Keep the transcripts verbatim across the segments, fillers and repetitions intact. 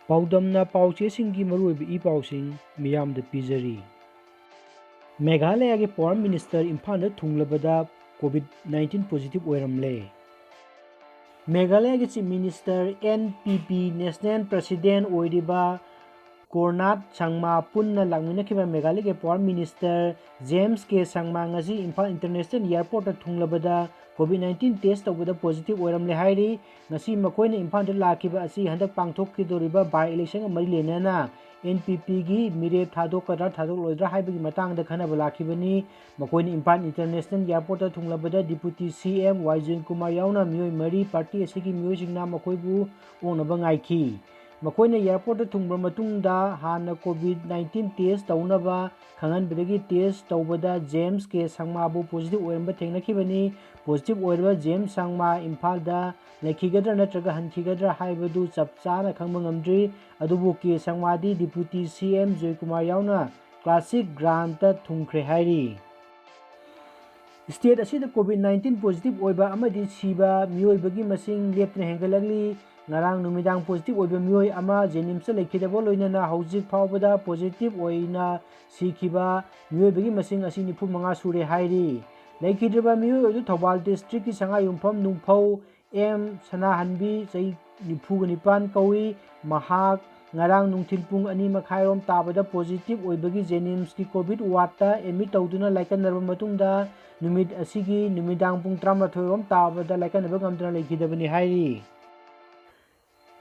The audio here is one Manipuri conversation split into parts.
ꯄꯥꯎꯗꯝꯅ ꯄꯥꯎꯆꯦꯁꯤꯡꯒꯤ ꯃꯔꯨꯑꯣꯏꯕ ꯏ ꯄꯥꯎꯁꯤꯡ ꯃꯤꯌꯥꯝꯗ ꯄꯤꯖꯔꯤ꯫ ꯃꯦꯘꯥꯂꯌꯥꯒꯤ ꯄꯋꯥꯔ ꯃꯤꯅꯤꯁꯇꯔ ꯏꯝꯐꯥꯜꯗ ꯊꯨꯡꯂꯕꯗ ꯀꯣꯚꯤꯗ ꯅꯥꯏꯟꯇꯤꯟ ꯄꯣꯖꯤꯇꯤꯚ ꯑꯣꯏꯔꯝꯂꯦ꯫ ꯃꯦꯘꯥꯂꯌꯥꯒꯤ ꯆꯤꯐ ꯃꯤꯅꯤꯁꯇꯔ, ꯑꯦꯟ ꯄꯤ ꯄꯤ ꯅꯦꯁꯅꯦꯜ ꯄ꯭ꯔꯁꯤꯗꯦꯟ ꯑꯣꯏꯔꯤꯕ ꯀꯣꯔꯅꯥꯠ ꯁꯪꯃꯥ ꯄꯨꯟꯅ ꯂꯥꯛꯃꯤꯟꯅꯈꯤꯕ ꯃꯦꯘꯥꯂꯌꯥꯒꯤ ꯄꯋꯥꯔ ꯃꯤꯅꯤꯁꯇꯔ ꯖꯦꯝꯁ ꯀꯦ ꯁꯪꯃꯥ ꯉꯁꯤ ꯏꯝꯐꯥꯜ ꯏꯟꯇꯔꯅꯦꯁꯅꯦꯜ ꯑꯦꯌꯔꯄꯣꯔꯠꯇ ꯊꯨꯡꯂꯕꯗ ꯀꯣꯚꯤꯗ ꯅꯥꯏꯟꯇꯤꯟ ꯇꯦꯁ ꯇꯧꯕꯗ ꯄꯣꯖꯤꯇꯤꯚ ꯑꯣꯏꯔꯝꯂꯦ ꯍꯥꯏꯔꯤ꯫ ꯉꯁꯤ ꯃꯈꯣꯏꯅ ꯏꯝꯐꯥꯜꯗ ꯂꯥꯛꯈꯤꯕ ꯑꯁꯤ ꯍꯟꯗꯛ ꯄꯥꯡꯊꯣꯛꯈꯤꯗꯧꯔꯤꯕ ꯕꯥꯏ ꯏꯂꯦꯛꯁꯟꯒ ꯃꯔꯤ ꯂꯩꯅꯅ ꯑꯦꯟ ꯄꯤ ꯄꯤꯒꯤ ꯃꯤꯔꯦꯞ ꯊꯥꯗꯣꯛꯀꯗ꯭ꯔꯥ ꯊꯥꯗꯣꯛꯂꯣꯏꯗ꯭ꯔꯥ ꯍꯥꯏꯕꯒꯤ ꯃꯇꯥꯡꯗ ꯈꯟꯅꯕ ꯂꯥꯛꯈꯤꯕꯅꯤ꯫ ꯃꯈꯣꯏꯅ ꯏꯝꯐꯥꯜ ꯏꯟꯇꯔꯅꯦꯁꯅꯦꯜ ꯑꯦꯌꯔꯄꯣꯔꯠꯇ ꯊꯨꯡꯂꯕꯗ ꯗꯤꯄꯨꯇꯤ ꯁꯤ ꯑꯦꯝ ꯋꯥꯏ ꯖꯣꯏꯟ ꯀꯨꯃꯥꯔ ꯌꯥꯎꯅ ꯃꯤꯑꯣꯏ ꯃꯔꯤ ꯄꯥꯔꯇꯤ ꯑꯁꯤꯒꯤ ꯃꯤꯑꯣꯏꯁꯤꯡꯅ ꯃꯈꯣꯏꯕꯨ ꯑꯣꯛꯅꯕ ꯉꯥꯏꯈꯤ꯫ ꯃꯈꯣꯏꯅ ꯑꯦꯌꯔꯄꯣꯔꯠꯇ ꯊꯨꯡꯕ ꯃꯇꯨꯡꯗ ꯍꯥꯟꯅ ꯀꯣꯚꯤꯗ ꯅꯥꯏꯟꯇꯤꯟ ꯇꯦꯁ ꯇꯧꯅꯕ ꯈꯪꯍꯟꯕꯗꯒꯤ ꯇꯦꯁ ꯇꯧꯕꯗ ꯖꯦꯝꯁ ꯀꯦ ꯁꯪꯃꯥꯕꯨ ꯄꯣꯖꯤꯇꯤꯚ ꯑꯣꯏꯔꯝꯕ ꯊꯦꯡꯅꯈꯤꯕꯅꯤ꯫ ꯄꯣꯖꯤꯇꯤꯚ ꯑꯣꯏꯔꯕ ꯖꯦꯝꯁ ꯁꯪꯃꯥ ꯏꯝꯐꯥꯜꯗ ꯂꯩꯈꯤꯒꯗ꯭ꯔꯥ ꯅꯠꯇ꯭ꯔꯒ ꯍꯟꯈꯤꯒꯗ꯭ꯔꯥ ꯍꯥꯏꯕꯗꯨ ꯆꯞ ꯆꯥꯅ ꯈꯪꯕ ꯉꯝꯗ꯭ꯔꯤ꯫ ꯑꯗꯨꯕꯨ ꯀꯦ ꯁꯪꯃꯥꯗꯤ ꯗꯤꯄꯨꯇꯤ ꯁꯤ ꯑꯦꯝ ꯖꯣꯏꯀꯨꯃꯥꯔ ꯌꯥꯎꯅ ꯀ꯭ꯂꯥꯁꯤꯛ ꯒ꯭ꯔꯥꯟꯗꯇ ꯊꯨꯡꯈ꯭ꯔꯦ ꯍꯥꯏꯔꯤ꯫ ꯁ꯭ꯇꯦꯠ ꯑꯁꯤꯗ ꯀꯣꯚꯤꯗ ꯅꯥꯏꯟꯇꯤꯟ ꯄꯣꯖꯤꯇꯤꯚ ꯑꯣꯏꯕ ꯑꯃꯗꯤ ꯁꯤꯕ ꯃꯤꯑꯣꯏꯕꯒꯤ ꯃꯁꯤꯡ ꯂꯦꯞꯇꯅ ꯍꯦꯟꯒꯠꯂꯛꯂꯤ꯫ ꯉꯔꯥꯡ ꯅꯨꯃꯤꯗꯥꯡ ꯄꯣꯖꯤꯇꯤꯚ ꯑꯣꯏꯕ ꯃꯤꯑꯣꯏ ꯑꯃ ꯖꯦꯅꯤꯝꯁꯇ ꯂꯩꯈꯤꯗꯕ ꯂꯣꯏꯅꯅ ꯍꯧꯖꯤꯛ ꯐꯥꯎꯕꯗ ꯄꯣꯖꯤꯇꯤꯚ ꯑꯣꯏꯅ ꯁꯤꯈꯤꯕ ꯃꯤꯑꯣꯏꯕꯒꯤ ꯃꯁꯤꯡ ꯑꯁꯤ ꯅꯤꯐꯨ ꯃꯉꯥ ꯁꯨꯔꯦ ꯍꯥꯏꯔꯤ꯫ ꯂꯩꯈꯤꯗ꯭ꯔꯤꯕ ꯃꯤꯑꯣꯏ ꯑꯗꯨ ꯊꯧꯕꯥꯜ ꯗꯤꯁꯇ꯭ꯔꯤꯛꯀꯤ ꯁꯉꯥꯏꯌꯨꯝꯐꯝ ꯅꯨꯡꯐꯧ ꯑꯦꯝ ꯁꯅꯥꯍꯟꯕꯤ, ꯆꯍꯤ ꯅꯤꯐꯨꯒ ꯅꯤꯄꯥꯟ ꯀꯧꯏ꯫ ꯃꯍꯥꯛ ꯉꯔꯥꯡ ꯅꯨꯡꯊꯤꯜ ꯄꯨꯡ ꯑꯅꯤ ꯃꯈꯥꯏꯔꯣꯝ ꯇꯥꯕꯗ ꯄꯣꯖꯤꯇꯤꯚ ꯑꯣꯏꯕꯒꯤ ꯖꯦꯅꯤꯝꯁꯀꯤ ꯀꯣꯚꯤꯗ ꯋꯥꯔꯗꯇ ꯑꯦꯗꯃꯤꯠ ꯇꯧꯗꯨꯅ ꯂꯥꯏꯀꯠꯅꯔꯕ ꯃꯇꯨꯡꯗ ꯅꯨꯃꯤꯠ ꯑꯁꯤꯒꯤ ꯅꯨꯃꯤꯗꯥꯡ ꯄꯨꯡ ꯇꯔꯥꯃꯥꯊꯣꯏꯔꯣꯝ ꯇꯥꯕꯗ ꯂꯥꯏꯀꯠꯅꯕ ꯉꯝꯗꯅ ꯂꯩꯈꯤꯗꯕꯅꯤ ꯍꯥꯏꯔꯤ꯫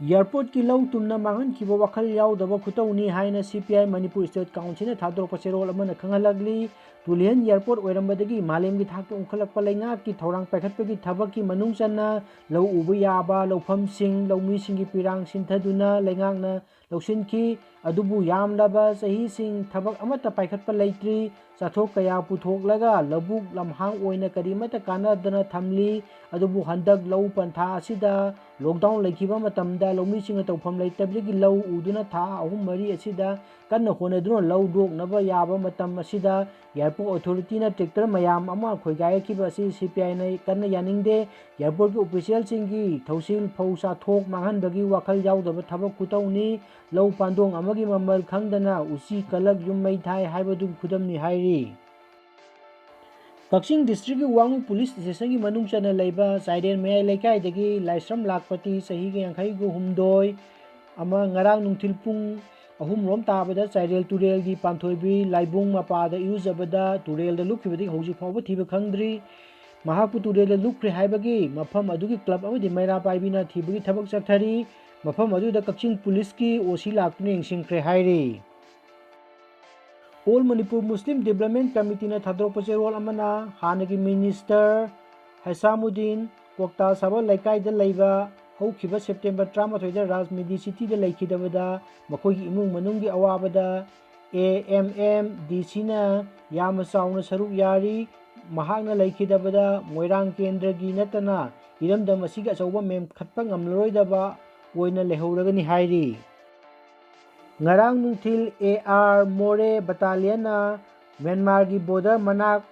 ꯑꯦꯌꯔꯄꯣꯔꯠꯀꯤ ꯂꯧ ꯇꯨꯝꯅ ꯃꯥꯡꯍꯟꯈꯤꯕ ꯋꯥꯈꯜ ꯌꯥꯎꯗꯕ ꯈꯨꯇꯧꯅꯤ ꯍꯥꯏꯅ ꯁꯤ ꯄꯤ ꯑꯥꯏ ꯃꯅꯤꯄꯨꯔ ꯁ꯭ꯇꯦꯠ ꯀꯥꯎꯟꯁꯤꯜꯅ ꯊꯥꯗꯣꯔꯛꯄ ꯆꯦꯔꯣꯜ ꯑꯃꯅ ꯈꯪꯍꯜꯂꯛꯂꯤ꯫ ꯇꯨꯂꯤꯍꯟ ꯑꯦꯌꯔꯄꯣꯔꯠ ꯑꯣꯏꯔꯝꯕꯗꯒꯤ ꯃꯥꯂꯦꯝꯒꯤ ꯊꯥꯛꯇ ꯎꯪꯈꯠꯂꯛꯄ ꯂꯩꯉꯥꯛꯀꯤ ꯊꯧꯔꯥꯡ ꯄꯥꯏꯈꯠꯄꯒꯤ ꯊꯕꯛꯀꯤ ꯃꯅꯨꯡ ꯆꯟꯅ ꯂꯧ ꯎꯕ ꯌꯥꯕ ꯂꯧꯐꯝꯁꯤꯡ, ꯂꯧꯃꯤꯁꯤꯡꯒꯤ ꯄꯤꯔꯥꯡ ꯁꯤꯟꯊꯗꯨꯅ ꯂꯩꯉꯥꯛꯅ ꯂꯧꯁꯤꯟꯈꯤ꯫ ꯑꯗꯨꯕꯨ ꯌꯥꯝꯂꯕ ꯆꯍꯤꯁꯤꯡ ꯊꯕꯛ ꯑꯃꯠꯇ ꯄꯥꯏꯈꯠꯄ ꯂꯩꯇ꯭ꯔꯤ꯫ ꯆꯥꯊꯣꯛ ꯀꯌꯥ ꯄꯨꯊꯣꯛꯂꯒ ꯂꯧꯕꯨꯛ ꯂꯝꯍꯥꯡ ꯑꯣꯏꯅ ꯀꯔꯤꯃꯠꯇ ꯀꯥꯟꯅꯗꯅ ꯊꯝꯂꯤ꯫ ꯑꯗꯨꯕꯨ ꯍꯟꯗꯛ ꯂꯧ ꯄꯟꯊꯥ ꯑꯁꯤꯗ ꯂꯣꯛꯗꯥꯎꯟ ꯂꯩꯈꯤꯕ ꯃꯇꯝꯗ ꯂꯧꯃꯤꯁꯤꯡꯅ ꯇꯧꯐꯝ ꯂꯩꯇꯕꯗꯒꯤ ꯂꯧ ꯎꯗꯨꯅ ꯊꯥ ꯑꯍꯨꯝ ꯃꯔꯤ ꯑꯁꯤꯗ ꯀꯟꯅ ꯍꯣꯠꯅꯗꯨꯅ ꯂꯧ ꯂꯣꯛꯅꯕ ꯌꯥꯕ ꯃꯇꯝ ꯑꯁꯤꯗ ꯑꯦꯌꯔ ꯑꯣꯊꯣꯔꯤꯇꯤꯅ ꯇ꯭ꯔꯦꯛꯇꯔ ꯃꯌꯥꯝ ꯑꯃ ꯈꯣꯏꯒꯥꯏꯔꯛꯈꯤꯕ ꯑꯁꯤ ꯁꯤ ꯄꯤ ꯑꯥꯏꯅ ꯀꯟꯅ ꯌꯥꯅꯤꯡꯗꯦ꯫ ꯑꯦꯌꯥꯔꯄꯣꯔꯠꯀꯤ ꯑꯣꯐꯤꯁꯤꯌꯦꯜꯁꯤꯡꯒꯤ ꯊꯧꯁꯤꯜ ꯐꯧ ꯆꯥꯊꯣꯛ ꯃꯥꯡꯍꯟꯕꯒꯤ ꯋꯥꯈꯜ ꯌꯥꯎꯗꯕ ꯊꯕꯛ ꯈꯨꯇꯧꯅꯤ꯫ ꯂꯧ ꯄꯥꯟꯗꯣꯡ ꯑꯃꯒꯤ ꯃꯃꯜ ꯈꯪꯗꯅ ꯎꯆꯤ ꯀꯂꯛ ꯌꯨꯝ ꯃꯩ ꯊꯥꯏ ꯍꯥꯏꯕꯗꯨꯒꯤ ꯈꯨꯗꯝꯅꯤ ꯍꯥꯏꯔꯤ꯫ ꯀꯛꯆꯤꯡ ꯗꯤꯁꯇ꯭ꯔꯤꯛꯀꯤ ꯋꯥꯉꯨ ꯄꯨꯂꯤꯁ ꯁ꯭ꯇꯦꯁꯟꯒꯤ ꯃꯅꯨꯡ ꯆꯟꯅ ꯂꯩꯕ ꯆꯥꯏꯔꯦꯟ ꯃꯌꯥꯏ ꯂꯩꯀꯥꯏꯗꯒꯤ ꯂꯥꯏꯁ꯭ꯔꯝ ꯂꯥꯛꯄꯇꯤ, ꯆꯍꯤꯒꯤ ꯌꯥꯡꯈꯩꯒ ꯍꯨꯝꯗꯣꯏ ꯑꯃ ꯉꯔꯥꯡ ꯅꯨꯡꯊꯤꯜ ꯄꯨꯡ ꯑꯍꯨꯝ ꯔꯣꯝ ꯇꯥꯕꯗ ꯆꯥꯏꯔꯦꯜ ꯇꯨꯔꯦꯜꯒꯤ ꯄꯥꯟꯊꯣꯏꯕꯤ ꯂꯥꯏꯕꯨꯡ ꯃꯄꯥꯗ ꯏꯔꯨꯖꯕꯗ ꯇꯨꯔꯦꯜꯗ ꯂꯨꯞꯈꯤꯕꯗꯒꯤ ꯍꯧꯖꯤꯛ ꯐꯥꯎꯕ ꯊꯤꯕ ꯈꯪꯗ꯭ꯔꯤ꯫ ꯃꯍꯥꯛꯄꯨ ꯇꯨꯔꯦꯜꯗ ꯂꯨꯞꯈ꯭ꯔꯦ ꯍꯥꯏꯕꯒꯤ ꯃꯐꯝ ꯑꯗꯨꯒꯤ ꯀ꯭ꯂꯕ ꯑꯃꯗꯤ ꯃꯩꯔꯥ ꯄꯥꯏꯕꯤꯅ ꯊꯤꯕꯒꯤ ꯊꯕꯛ ꯆꯠꯊꯔꯤ꯫ ꯃꯐꯝ ꯑꯗꯨꯗ ꯀꯛꯆꯤꯡ ꯄꯨꯂꯤꯁꯀꯤ ꯑꯣ ꯁꯤ ꯂꯥꯛꯇꯨꯅ ꯌꯦꯡꯁꯤꯟꯈ꯭ꯔꯦ ꯍꯥꯏꯔꯤ꯫ ꯑꯣꯜ ꯃꯅꯤꯄꯨꯔ ꯃꯨꯁꯂꯤꯝ ꯗꯤꯕ꯭ꯂꯞꯃꯦꯟ ꯀꯃꯤꯇꯤꯅ ꯊꯥꯗꯣꯔꯛꯄ ꯆꯦꯔꯣꯜ ꯑꯃꯅ ꯍꯥꯟꯅꯒꯤ ꯃꯤꯅꯤꯁꯇꯔ ꯍꯩꯁꯥꯃꯨꯗꯤꯟ ꯀ꯭ꯋꯥꯛꯇꯥ ꯁꯥꯕ ꯂꯩꯀꯥꯏꯗ ꯂꯩꯕ ꯍꯧꯈꯤꯕ ꯁꯦꯞꯇꯦꯝꯕꯔ ꯇꯔꯥꯃꯥꯊꯣꯏꯗ ꯔꯥꯖꯃꯤꯗꯤ ꯁꯤꯇꯤꯗ ꯂꯩꯈꯤꯗꯕꯗ ꯃꯈꯣꯏꯒꯤ ꯏꯃꯨꯡ ꯃꯅꯨꯡꯒꯤ ꯑꯋꯥꯕꯗ ꯑꯦ ꯑꯦꯝ ꯑꯦꯝ ꯗꯤ ꯁꯤꯅ ꯌꯥꯝꯅ ꯆꯥꯎꯅ ꯁꯔꯨꯛ ꯌꯥꯔꯤ꯫ ꯃꯍꯥꯛꯅ ꯂꯩꯈꯤꯗꯕꯗ ꯃꯣꯏꯔꯥꯡ ꯀꯦꯟꯗ꯭ꯔꯒꯤ ꯅꯠꯇꯅ ꯏꯔꯝꯗꯝ ꯑꯁꯤꯒꯤ ꯑꯆꯧꯕ ꯃꯦꯟꯈꯠꯄ ꯉꯝꯂꯔꯣꯏꯗꯕ ꯑꯣꯏꯅ ꯂꯩꯍꯧꯔꯒꯅꯤ ꯍꯥꯏꯔꯤ꯫ ꯉꯔꯥꯡ ꯅꯨꯡꯊꯤꯜ ꯑꯦ ꯑꯥꯔ ꯃꯣꯔꯦ ꯕꯇꯥꯂꯤꯌꯟꯅ ꯃ꯭ꯌꯥꯟꯃꯥꯔꯒꯤ ꯕꯣꯔꯗꯔ ꯃꯅꯥꯛ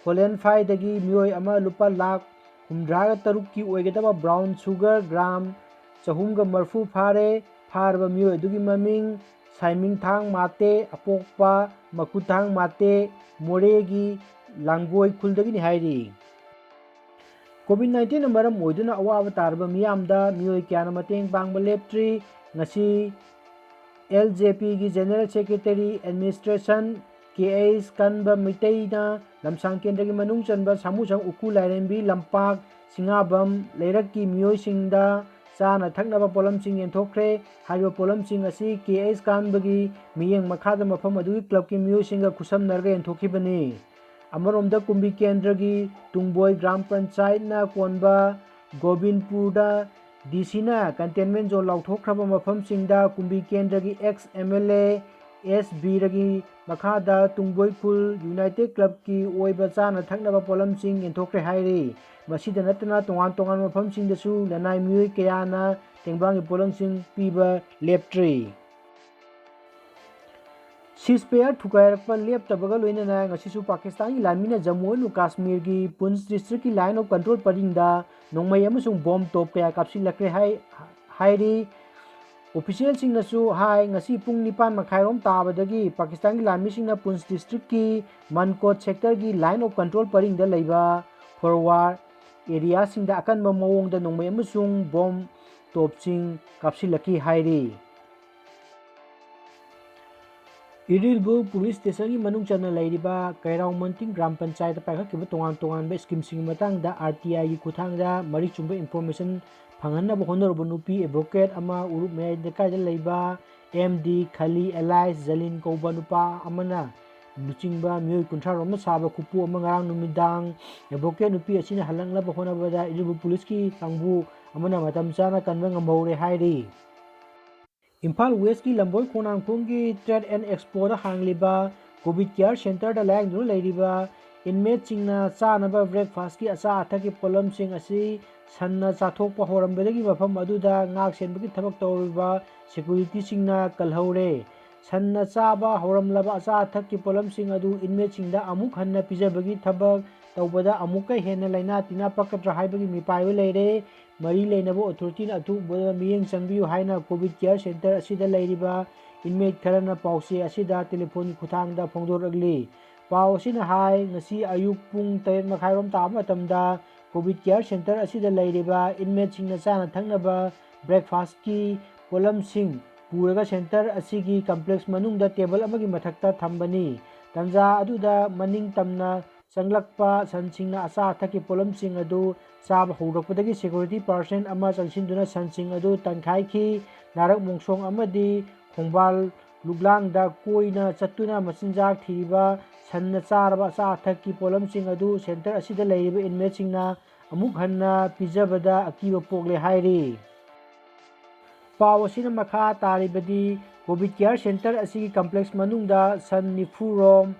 ꯍꯣꯂꯦꯟꯐꯥꯏꯗꯒꯤ ꯃꯤꯑꯣꯏ ꯑꯃ ꯂꯨꯄꯥ ꯂꯥꯈ ꯍꯨꯝꯗ꯭ꯔꯥꯒ ꯇꯔꯨꯛꯀꯤ ꯑꯣꯏꯒꯗꯕ ꯕ꯭ꯔꯥꯎꯟ ꯁꯨꯒꯔ ꯒ꯭ꯔꯥꯝ ꯆꯍꯨꯝꯒ ꯃꯔꯤꯐꯨ ꯐꯥꯔꯦ꯫ ꯐꯥꯔꯕ ꯃꯤꯑꯣꯏ ꯑꯗꯨꯒꯤ ꯃꯃꯤꯡ ꯁꯥꯏꯃꯤꯡꯊꯥꯡ ꯃꯥꯇꯦ, ꯑꯄꯣꯛꯄ ꯃꯀꯨꯊꯥꯡ ꯃꯥꯇꯦ, ꯃꯣꯔꯦꯒꯤ ꯂꯥꯡꯒꯣꯏ ꯈꯨꯜꯗꯒꯤꯅꯤ ꯍꯥꯏꯔꯤ꯫ ꯀꯣꯚꯤꯗ ꯅꯥꯏꯟꯇꯤꯟꯅ ꯃꯔꯝ ꯑꯣꯏꯗꯨꯅ ꯑꯋꯥꯕ ꯇꯥꯔꯕ ꯃꯤꯌꯥꯝꯗ ꯃꯤꯑꯣꯏ ꯀꯌꯥꯅ ꯃꯇꯦꯡ ꯄꯥꯡꯕ ꯂꯦꯞꯇ꯭ꯔꯤ꯫ ꯉꯁꯤ ꯑꯦꯜ ꯖꯦ ꯄꯤꯒꯤ ꯖꯦꯅꯔꯦꯜ ꯁꯦꯀ꯭ꯔꯦꯇꯔꯤ ꯑꯦꯗꯃꯤꯅꯤꯁꯇ꯭ꯔꯦꯁꯟ ꯀꯦ ꯑꯩꯆ ꯀꯟꯕ ꯃꯩꯇꯩꯅ ꯂꯝꯁꯥꯡ ꯀꯦꯟꯗ꯭ꯔꯒꯤ ꯃꯅꯨꯡ ꯆꯟꯕ ꯁꯥꯃꯨꯁꯪ, ꯎꯈꯨ, ꯂꯥꯏꯔꯦꯝꯕꯤ, ꯂꯝꯄꯥꯛ, ꯁꯤꯡꯉꯥꯕꯝ ꯂꯩꯔꯛꯀꯤ ꯃꯤꯑꯣꯏꯁꯤꯡꯗ ꯆꯥꯅ ꯊꯛꯅꯕ ꯄꯣꯠꯂꯝꯁꯤꯡ ꯌꯦꯟꯊꯣꯛꯈ꯭ꯔꯦ꯫ ꯍꯥꯏꯔꯤꯕ ꯄꯣꯠꯂꯝꯁꯤꯡ ꯑꯁꯤ ꯀꯦ ꯑꯩꯆ ꯀꯥꯟꯕꯒꯤ ꯃꯤꯠꯌꯦꯡ ꯃꯈꯥꯗ ꯃꯐꯝ ꯑꯗꯨꯒꯤ ꯀ꯭ꯂꯕꯀꯤ ꯃꯤꯑꯣꯏꯁꯤꯡꯒ ꯈꯨꯠꯁꯝꯅꯔꯒ ꯌꯦꯟꯊꯣꯛꯈꯤꯕꯅꯤ꯫ ꯑꯃꯔꯣꯝꯗ ꯀꯨꯝꯕꯤ ꯀꯦꯟꯗ꯭ꯔꯒꯤ ꯇꯨꯡꯕꯣꯏ ꯒ꯭ꯔꯥꯝ ꯄꯟꯆꯥꯌꯠꯅ ꯀꯣꯟꯕ ꯒꯣꯕꯤꯟꯄꯨꯔꯗ ꯗꯤ ꯁꯤꯅ ꯀꯟꯇꯦꯟꯃꯦꯟ ꯖꯣꯟ ꯂꯥꯎꯊꯣꯛꯈ꯭ꯔꯕ ꯃꯐꯝꯁꯤꯡꯗ ꯀꯨꯝꯕꯤ ꯀꯦꯟꯗ꯭ꯔꯒꯤ X M L A S ꯕꯤꯔꯒꯤ ꯃꯈꯥꯗ ꯇꯨꯡꯕꯣꯏ ꯈꯨꯜ ꯌꯨꯅꯥꯏꯇꯦꯗ ꯀ꯭ꯂꯕꯀꯤ ꯑꯣꯏꯕ ꯆꯥꯅ ꯊꯛꯅꯕ ꯄꯣꯠꯂꯝꯁꯤꯡ ꯌꯦꯟꯊꯣꯛꯈ꯭ꯔꯦ ꯍꯥꯏꯔꯤ꯫ ꯃꯁꯤꯗ ꯅꯠꯇꯅ ꯇꯣꯉꯥꯟ ꯇꯣꯉꯥꯟꯕ ꯃꯐꯝꯁꯤꯡꯗꯁꯨ ꯂꯅꯥꯏ ꯃꯤꯑꯣꯏ ꯀꯌꯥꯅ ꯇꯦꯡꯕꯥꯡꯒꯤ ꯄꯣꯠꯂꯝꯁꯤꯡ ꯄꯤꯕ ꯂꯦꯞꯇ꯭ꯔꯤ꯫ ꯁꯤꯁ ꯐꯌꯥꯔ ꯊꯨꯒꯥꯏꯔꯛꯄ ꯂꯦꯞꯇꯕꯒ ꯂꯣꯏꯅꯅ ꯉꯁꯤꯁꯨ ꯄꯥꯀꯤꯁꯇꯥꯟꯒꯤ ꯂꯥꯟꯃꯤꯅ ꯖꯝꯃꯨ ꯑꯦꯟ ꯀꯥꯁꯃꯤꯔꯒꯤ ꯄꯨꯟꯁ ꯗꯤꯁꯇ꯭ꯔꯤꯛꯀꯤ ꯂꯥꯏꯟ ꯑꯣꯐ ꯀꯟꯇ꯭ꯔꯣꯜ ꯄꯔꯤꯡꯗ ꯅꯣꯡꯃꯩ ꯑꯃꯁꯨꯡ ꯕꯣꯝ ꯇꯣꯞ ꯀꯌꯥ ꯀꯥꯞꯁꯤꯜꯂꯛꯈ꯭ꯔꯦ ꯍꯥꯏ-, ꯍꯥꯏꯔꯤ꯫ ꯑꯣꯐꯤꯁꯤꯌꯦꯜꯁꯤꯡꯅꯁꯨ ꯍꯥꯏ, ꯉꯁꯤ ꯄꯨꯡ ꯅꯤꯄꯥꯟ ꯃꯈꯥꯏꯔꯣꯝ ꯇꯥꯕꯗꯒꯤ ꯄꯥꯀꯤꯁꯇꯥꯟꯒꯤ ꯂꯥꯟꯃꯤꯁꯤꯡꯅ ꯄꯨꯟꯁ ꯗꯤꯁꯇ꯭ꯔꯤꯛꯀꯤ ꯃꯟꯀꯣꯠ ꯁꯦꯛꯇꯔꯒꯤ ꯂꯥꯏꯟ ꯑꯣꯐ ꯀꯟꯇ꯭ꯔꯣꯜ ꯄꯔꯤꯡꯗ ꯂꯩꯕ ꯐꯣꯔꯋꯥꯔ ꯑꯦꯔꯤꯌꯥꯁꯤꯡꯗ ꯑꯀꯟꯕ ꯃꯑꯣꯡꯗ ꯅꯣꯡꯃꯩ ꯑꯃꯁꯨꯡ ꯕꯣꯝ ꯇꯣꯞꯁꯤꯡ ꯀꯥꯞꯁꯤꯜꯂꯛꯈꯤ ꯍꯥꯏꯔꯤ꯫ ꯏꯔꯤꯜꯕꯨ ꯄꯨꯂꯤꯁ ꯁ꯭ꯇꯦꯁꯟꯒꯤ ꯃꯅꯨꯡ ꯆꯟꯅ ꯂꯩꯔꯤꯕ ꯀꯩꯔꯥꯎ ꯃꯟꯇꯤꯡ ꯒ꯭ꯔꯥꯝ ꯄꯟꯆꯥꯌꯠꯇ ꯄꯥꯏꯈꯠꯈꯤꯕ ꯇꯣꯉꯥꯟ ꯇꯣꯉꯥꯟꯕ ꯁ꯭ꯀꯤꯝꯁꯤꯡꯒꯤ ꯃꯇꯥꯡꯗ ꯑꯥꯔ ꯇꯤ ꯑꯥꯏꯒꯤ ꯈꯨꯠꯊꯥꯡꯗ ꯃꯔꯤꯛ ꯆꯨꯝꯕ ꯏꯟꯐꯣꯔꯃꯦꯁꯟ ꯐꯪꯍꯟꯅꯕ ꯍꯣꯠꯅꯔꯨꯕ ꯅꯨꯄꯤ ꯑꯦꯗꯚꯣꯀꯦꯠ ꯑꯃ ꯎꯔꯨꯞ ꯃꯌꯥꯏ ꯂꯩꯀꯥꯏꯗ ꯂꯩꯕ ꯑꯦꯝ ꯗꯤ ꯈꯂꯤ ꯑꯦꯂꯥꯏꯁ ꯖꯂꯤꯟ ꯀꯧꯕ ꯅꯨꯄꯥ ꯑꯃꯅ ꯂꯨꯆꯤꯡꯕ ꯃꯤꯑꯣꯏ ꯀꯨꯟꯊ꯭ꯔꯥ ꯔꯣꯝꯅ ꯁꯥꯕ ꯈꯨꯄꯨ ꯑꯃ ꯉꯔꯥꯡ ꯅꯨꯃꯤꯗꯥꯡ ꯑꯦꯗꯚꯣꯀꯦꯠ ꯅꯨꯄꯤ ꯑꯁꯤꯅ ꯍꯜꯂꯛꯅꯕ ꯍꯣꯠꯅꯕꯗ ꯏꯔꯤꯜꯕꯨ ꯄꯨꯂꯤꯁꯀꯤ ꯀꯥꯡꯕꯨ ꯑꯃꯅ ꯃꯇꯝ ꯆꯥꯅ ꯀꯟꯕ ꯉꯝꯍꯧꯔꯦ ꯍꯥꯏꯔꯤ꯫ ꯏꯝꯐꯥꯜ ꯋꯦꯁꯀꯤ ꯂꯝꯕꯣꯏ ꯈꯣꯡꯅꯥꯡꯈꯣꯡꯒꯤ ꯇ꯭ꯔꯦꯗ ꯑꯦꯟ ꯑꯦꯛꯁꯄꯣꯗ ꯍꯥꯡꯂꯤꯕ ꯀꯣꯚꯤꯗ ꯀꯤꯌꯔ ꯁꯦꯟꯇꯔꯗ ꯂꯥꯌꯦꯡꯗꯨꯅ ꯂꯩꯔꯤꯕ ꯏꯟꯃꯦꯠꯁꯤꯡꯅ ꯆꯥꯅꯕ ꯕ꯭ꯔꯦꯛꯐꯥꯁꯀꯤ ꯑꯆꯥ ꯑꯊꯛꯀꯤ ꯄꯣꯠꯂꯝꯁꯤꯡ ꯑꯁꯤ ꯁꯟꯅ ꯆꯥꯊꯣꯛꯄ ꯍꯧꯔꯝꯕꯗꯒꯤ ꯃꯐꯝ ꯑꯗꯨꯗ ꯉꯥꯛ ꯁꯦꯟꯕꯒꯤ ꯊꯕꯛ ꯇꯧꯔꯤꯕ ꯁꯦꯀ꯭ꯌꯨꯔꯤꯇꯤꯁꯤꯡꯅ ꯀꯜꯍꯧꯔꯦ꯫ ꯁꯟꯅ ꯆꯥꯕ ꯍꯧꯔꯝꯂꯕ ꯑꯆꯥ ꯑꯊꯛꯀꯤ ꯄꯣꯠꯂꯝꯁꯤꯡ ꯑꯗꯨ ꯏꯟꯃꯦꯠꯁꯤꯡꯗ ꯑꯃꯨꯛ ꯍꯟꯅ ꯄꯤꯖꯕꯒꯤ ꯊꯕꯛ ꯇꯧꯕꯗ ꯑꯃꯨꯛꯀ ꯍꯦꯟꯅ ꯂꯥꯏꯅꯥ ꯇꯤꯟꯅꯥ ꯄꯛꯀꯗ꯭ꯔꯥ ꯍꯥꯏꯕꯒꯤ ꯃꯤꯄꯥꯏꯕ ꯂꯩꯔꯦ꯫ ꯃꯔꯤ ꯂꯩꯅꯕ ꯑꯣꯊꯣꯔꯤꯇꯤꯅ ꯑꯊꯨꯕꯗ ꯃꯤꯠꯌꯦꯡ ꯆꯪꯕꯤꯌꯨ ꯍꯥꯏꯅ ꯀꯣꯚꯤꯗ ꯀꯤꯌꯔ ꯁꯦꯟꯇꯔ ꯑꯁꯤꯗ ꯂꯩꯔꯤꯕ ꯏꯟꯃꯦꯠ ꯈꯔꯅ ꯄꯥꯎꯆꯦ ꯑꯁꯤꯗ ꯇꯦꯂꯤꯐꯣꯟꯒꯤ ꯈꯨꯠꯊꯥꯡꯗ ꯐꯣꯡꯗꯣꯔꯛꯂꯤ꯫ ꯄꯥꯎ ꯑꯁꯤꯅ ꯍꯥꯏ, ꯉꯁꯤ ꯑꯌꯨꯛ ꯄꯨꯡ ꯇꯔꯦꯠ ꯃꯈꯥꯏꯔꯣꯝ ꯇꯥꯕ ꯃꯇꯝꯗ ꯀꯣꯚꯤꯗ ꯀꯤꯌꯔ ꯁꯦꯟꯇꯔ ꯑꯁꯤꯗ ꯂꯩꯔꯤꯕ ꯏꯟꯃꯦꯠꯁꯤꯡꯅ ꯆꯥꯅ ꯊꯛꯅꯕ ꯕ꯭ꯔꯦꯛꯐꯥꯁꯀꯤ ꯄꯣꯠꯂꯝꯁꯤꯡ ꯄꯨꯔꯒ ꯁꯦꯟꯇꯔ ꯑꯁꯤꯒꯤ ꯀꯝꯄ꯭ꯂꯦꯛꯁ ꯃꯅꯨꯡꯗ ꯇꯦꯕꯜ ꯑꯃꯒꯤ ꯃꯊꯛꯇ ꯊꯝꯕꯅꯤ꯫ ꯇꯟꯖꯥ ꯑꯗꯨꯗ ꯃꯅꯤꯡ ꯇꯝꯅ ꯆꯪꯂꯛꯄ ꯁꯟꯁꯤꯡꯅ ꯑꯆꯥ ꯑꯊꯛꯀꯤ ꯄꯣꯠꯂꯝꯁꯤꯡ ꯑꯗꯨ ꯆꯥꯕ ꯍꯧꯔꯛꯄꯗꯒꯤ ꯁꯦꯀ꯭ꯌꯨꯔꯤꯇꯤ ꯄꯥꯔꯁꯟ ꯑꯃ ꯆꯪꯁꯤꯟꯗꯨꯅ ꯁꯟꯁꯤꯡ ꯑꯗꯨ ꯇꯥꯟꯈꯥꯏꯈꯤ꯫ ꯅꯥꯔꯛ ꯃꯣꯡꯁꯣꯡ ꯑꯃꯗꯤ ꯈꯣꯡꯕꯥꯜ ꯂꯨꯛꯂꯥꯡꯗ ꯀꯣꯏꯅ ꯆꯠꯇꯨꯅ ꯃꯆꯤꯟꯖꯥꯛ ꯊꯤꯔꯤꯕ ꯁꯟꯅ ꯆꯥꯔꯕ ꯑꯆꯥ ꯑꯊꯛꯀꯤ ꯄꯣꯠꯂꯝꯁꯤꯡ ꯑꯗꯨ ꯁꯦꯟꯇꯔ ꯑꯁꯤꯗ ꯂꯩꯔꯤꯕ ꯏꯟꯃꯦꯠꯁꯤꯡꯅ ꯑꯃꯨꯛ ꯍꯟꯅ ꯄꯤꯖꯕꯗ ꯑꯀꯤꯕ ꯄꯣꯛꯂꯦ ꯍꯥꯏꯔꯤ꯫ ꯄꯥꯎ ꯑꯁꯤꯅ ꯃꯈꯥ ꯇꯥꯔꯤꯕꯗꯤ, ꯀꯣꯚꯤꯗ ꯀꯤꯌꯔ ꯁꯦꯟꯇꯔ ꯑꯁꯤꯒꯤ ꯀꯝꯄ꯭ꯂꯦꯛꯁ ꯃꯅꯨꯡꯗ ꯁꯟ ꯅꯤꯐꯨ ꯔꯣꯝ,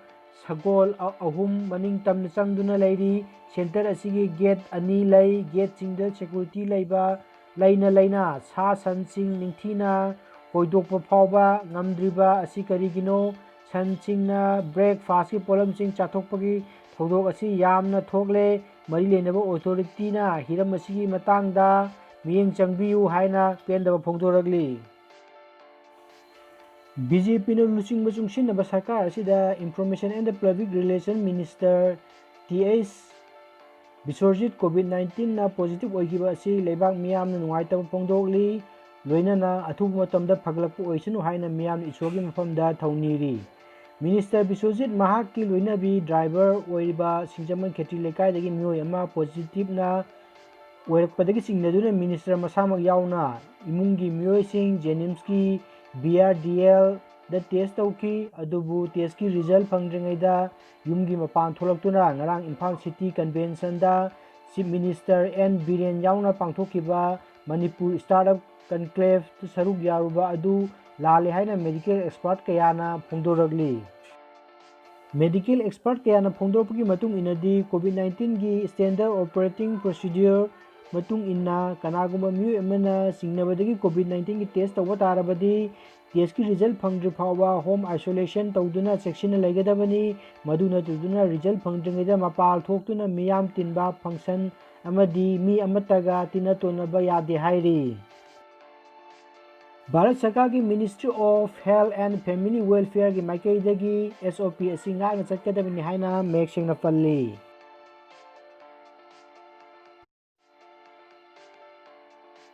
ꯁꯒꯣꯜ ꯑ-, ꯑꯍꯨꯝ ꯃꯅꯤꯡ ꯇꯝꯅ ꯆꯪꯗꯨꯅ ꯂꯩꯔꯤ꯫ ꯁꯦꯟꯇꯔ ꯑꯁꯤꯒꯤ ꯒꯦꯠ ꯑꯅꯤ ꯂꯩ꯫ ꯒꯦꯠꯁꯤꯡꯗ ꯁꯦꯀ꯭ꯌꯨꯔꯤꯇꯤ ꯂꯩꯕ, ꯂꯩꯅ ꯂꯩꯅ ꯁꯥ ꯁꯟꯁꯤꯡ ꯅꯤꯡꯊꯤꯅ ꯀꯣꯏꯗꯣꯛꯄ ꯐꯥꯎꯕ ꯉꯝꯗ꯭ꯔꯤꯕ ꯑꯁꯤ ꯀꯔꯤꯒꯤꯅꯣ? ꯁꯟꯁꯤꯡꯅ breakfastꯀꯤ ꯄꯣꯠꯂꯝꯁꯤꯡ ꯆꯥꯊꯣꯛꯄꯒꯤ ꯊꯧꯗꯣꯛ ꯑꯁꯤ ꯌꯥꯝꯅ ꯊꯣꯛꯂꯦ꯫ ꯃꯔꯤ ꯂꯩꯅꯕ authorityꯅ ꯍꯤꯔꯝ ꯑꯁꯤꯒꯤ ꯃꯇꯥꯡꯗ ꯃꯤꯠꯌꯦꯡ ꯆꯪꯕꯤꯌꯨ ꯍꯥꯏꯅ ꯄꯦꯟꯗꯕ ꯐꯣꯡꯗꯣꯔꯛꯂꯤ꯫ BJPꯅ ꯂꯨꯆꯤꯡꯕ ꯆꯨꯡꯁꯤꯟꯅꯕ ꯁꯔꯀꯥꯔ ꯑꯁꯤꯗ Information and Public Relation Minister T H ꯕꯤꯁ꯭ꯋꯔꯖꯤꯠ COVID nineteenꯅ positive ꯑꯣꯏꯈꯤꯕ ꯑꯁꯤ ꯂꯩꯕꯥꯛ ꯃꯤꯌꯥꯝꯅ ꯅꯨꯡꯉꯥꯏꯇꯕ ꯐꯣꯡꯗꯣꯛꯂꯤ꯫ ꯂꯣꯏꯅꯅ ꯑꯊꯨꯕ ꯃꯇꯝꯗ ꯐꯒꯠꯂꯛꯄ ꯑꯣꯏꯁꯅꯨ ꯍꯥꯏꯅ ꯃꯤꯌꯥꯝꯅ ꯏꯁꯣꯔꯒꯤ ꯃꯐꯝꯗ ꯊꯧꯅꯤꯔꯤ꯫ Minister ꯕꯤꯁ꯭ꯋꯖꯤꯠ ꯃꯍꯥꯛꯀꯤ ꯂꯣꯏꯅꯕꯤ driver ꯑꯣꯏꯔꯤꯕ ꯁꯤꯡꯖꯃꯩ ꯈꯦꯇ꯭ꯔꯤ ꯂꯩꯀꯥꯏꯗꯒꯤ ꯃꯤꯑꯣꯏ ꯑꯃ positiveꯅ ꯑꯣꯏꯔꯛꯄꯗꯒꯤ ꯆꯤꯡꯅꯗꯨꯅ minister ꯃꯁꯥꯃꯛ ꯌꯥꯎꯅ ꯏꯃꯨꯡꯒꯤ ꯃꯤꯑꯣꯏꯁꯤꯡ JNIMSꯀꯤ BRDLꯗ test ꯇꯧꯈꯤ꯫ ꯑꯗꯨꯕꯨ testꯀꯤ result ꯐꯪꯗ꯭ꯔꯤꯉꯩꯗ ꯌꯨꯝꯒꯤ ꯃꯄꯥꯟ ꯊꯣꯛꯂꯛꯇꯨꯅ ꯉꯔꯥꯡ Imphal City Conventionꯗ Chief Minister N Biren ꯌꯥꯎꯅ ꯄꯥꯡꯊꯣꯛꯈꯤꯕ Manipur Startup Conclaveꯗ ꯁꯔꯨꯛ ꯌꯥꯔꯨꯕ ꯑꯗꯨ ꯂꯥꯜꯂꯦ ꯍꯥꯏꯅ medical expert ꯀꯌꯥꯅ ꯐꯣꯡꯗꯣꯔꯛꯂꯤ꯫ Medical expert ꯀꯌꯥꯅ ꯐꯣꯡꯗꯣꯔꯛꯄꯒꯤ ꯃꯇꯨꯡ ꯏꯟꯅꯗꯤ, COVID nineteenꯒꯤ standard operating procedure ꯃꯇꯨꯡ ꯏꯟꯅ ꯀꯅꯥꯒꯨꯝꯕ ꯃꯤꯑꯣꯏ ꯑꯃꯅ ꯆꯤꯡꯅꯕꯗꯒꯤ COVID nineteenꯒꯤ test ꯇꯧꯕ ꯇꯥꯔꯕꯗꯤ, testꯀꯤ result ꯐꯪꯗ꯭ꯔꯤ ꯐꯥꯎꯕ home isolation ꯇꯧꯗꯨꯅ ꯆꯦꯛꯁꯤꯟꯅ ꯂꯩꯒꯗꯕꯅꯤ꯫ ꯃꯗꯨ ꯅꯠꯇꯗꯨꯅ result ꯐꯪꯗ꯭ꯔꯤꯉꯩꯗ ꯃꯄꯥꯜ ꯊꯣꯛꯇꯨꯅ ꯃꯤꯌꯥꯝ ꯇꯤꯟꯕ, function ꯑꯃꯗꯤ ꯃꯤ ꯑꯃꯠꯇꯒ ꯇꯤꯟꯅ ꯇꯣꯟꯅꯕ ꯌꯥꯗꯦ ꯍꯥꯏꯔꯤ꯫ ꯚꯥꯔꯠ ꯁꯔꯀꯥꯔꯒꯤ Ministry of Health and Family Welfareꯒꯤ ꯃꯥꯏꯀꯩꯗꯒꯤ SOP ꯑꯁꯤ ꯉꯥꯛꯅ ꯆꯠꯀꯗꯕꯅꯤ ꯍꯥꯏꯅ ꯃꯌꯦꯛ ꯁꯦꯡꯅ ꯄꯜꯂꯤ꯫